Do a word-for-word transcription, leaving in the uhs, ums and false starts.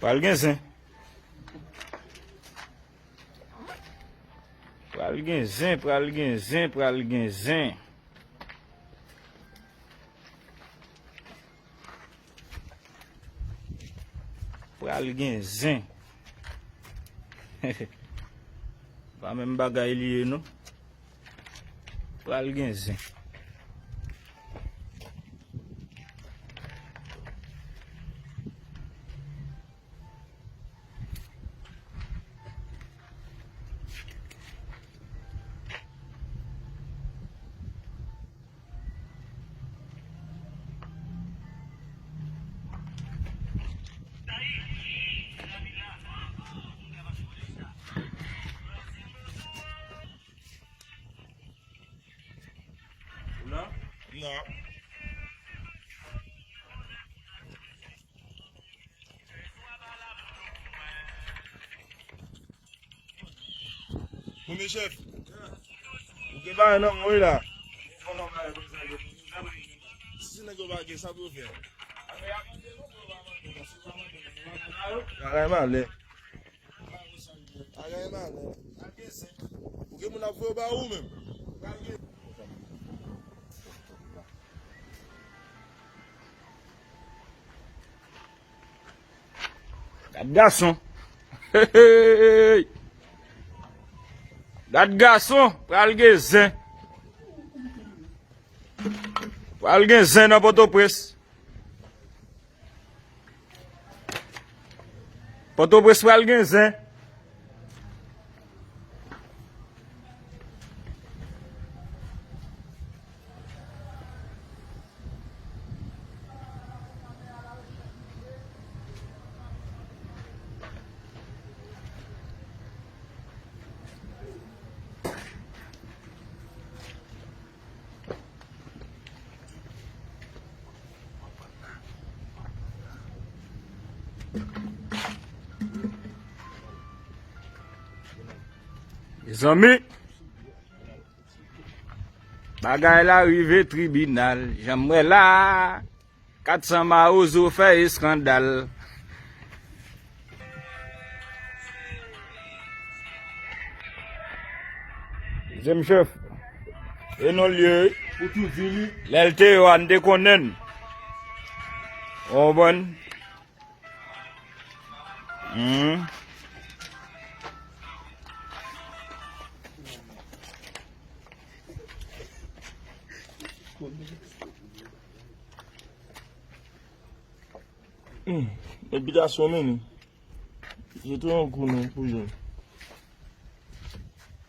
Pral gen zen. Pral gen zen, pral gen zen, pral gen zen. Pral gen zen. Pa menm bagay li ye, non. Pral gen zen. Ou la? Non. Kounye chèf. Ou gen bagay nan men w la. Si nèg yo pa gen, sa pou yo fè? Bagay malè. Bagay malè. Ou gen moun ap voye w ba ou menm. Gad gason. Hey, hey, hey. Gad gason, pral gen zen. Pral gen zen nan Pòtoprens. Pòtoprens pral gen zen. Mezanmi, bagay la rive tribinal, jan m wè la. Kat san mawozo fè eskandal. Dezyenm chèf. E non l ye, wi. Ou tou di li. Lè l te yo a, n te konnen l. Ou konprann? Hmm. Hmm. Repitasyon men li. Se tou yon kou non pou jwenn.